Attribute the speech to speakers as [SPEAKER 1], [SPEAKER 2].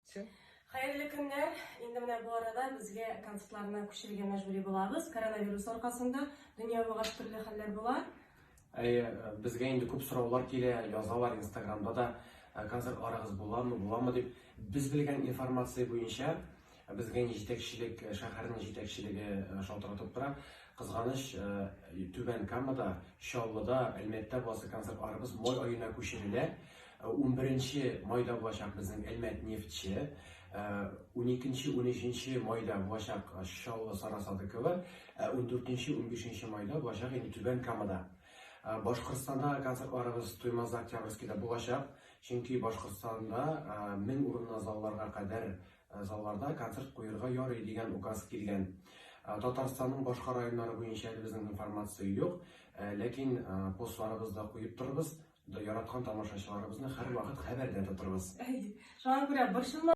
[SPEAKER 1] Все.
[SPEAKER 2] Хәерле көннәр! Инде менә бу арада безгә концертларны күчерергә мәҗбүри булабыз. Коронавирус аркасында дөнья булгач төрле хәлләр була.
[SPEAKER 3] Әйе, безгә инде күп сораулар килә, язалар Инстаграмда да, концертларыгыз буламы, буламы дип. Без белгән информация буенча, безгә инде җитәкчелек, шәһәрнең җитәкчелеге шалтыратып тора. Кызганыч, Түбән Камада, Чаллыда, Әлмәттә буласы концертларыбыз май аена күчерелә. 11 майда булачак безнең Әлмәт нефтьче, 12 13 майда булачак Чаллы Сара Садыкова, ә 14 15 майда булачак инде Түбән Камада. Башкортстанда концертларыбыз Туймазы Октябрьскийда булачак, чөнки Башкортстанда 1000 урынлы залларга кадәр залларда концерт куерга ярый дигән указ килгән. Татарстанның башка районнары буенча әле безнең информация юк, ләкин постларыбызда куеп торырбыз. Яраткан тамашачыларыбызны һәрвакыт хәбәрдә тотырбыз.
[SPEAKER 2] Шуңа күрә борчылма.